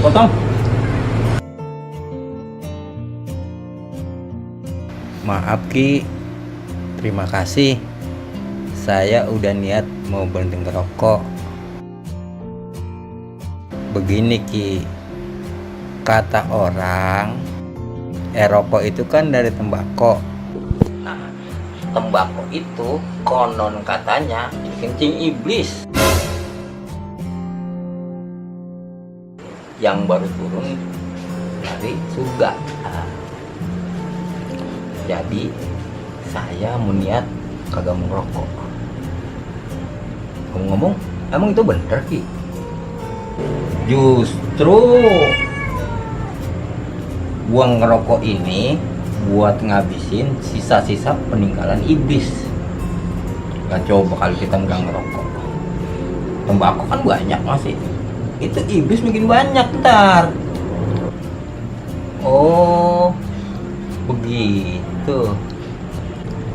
potong. Maaf Ki, terima kasih. Saya udah niat mau berhenti ngerokok. Begini Ki, kata orang, rokok itu kan dari tembakau. Nah, tembakau itu konon katanya dikencing iblis yang baru turun dari surga. Jadi saya niat kagak merokok. Ngomong-ngomong, emang itu bener Ki? Justru buang ngerokok ini buat ngabisin sisa-sisa peninggalan iblis. Gak coba kalau kita nggak ngerokok, tembakau kan banyak masih, itu iblis makin banyak ntar. Oh begitu.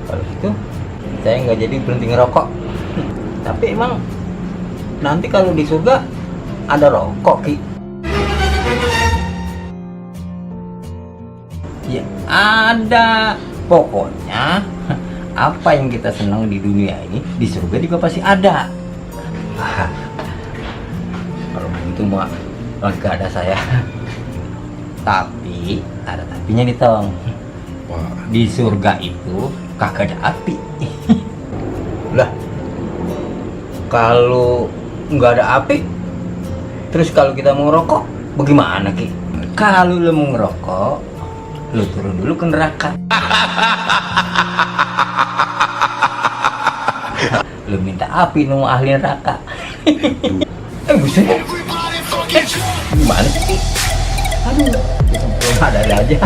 Kalau gitu saya nggak jadi berhenti ngerokok. Tapi emang nanti kalau di surga ada rokok Ki? Ya ada. Pokoknya apa yang kita senang di dunia ini di surga juga pasti ada. Kalau begitu mah lega ada saya. Tapi ada tapinya nih Tong. Di surga itu kagak ada api. Lah, kalau nggak ada api, terus kalau kita mau ngerokok, bagaimana Ki? Kalau lo mau ngerokok, lo turun dulu ke neraka. Lo minta api nunggu ahli neraka. Buset. Gimana sih Ki? Aduh, belum ada aja.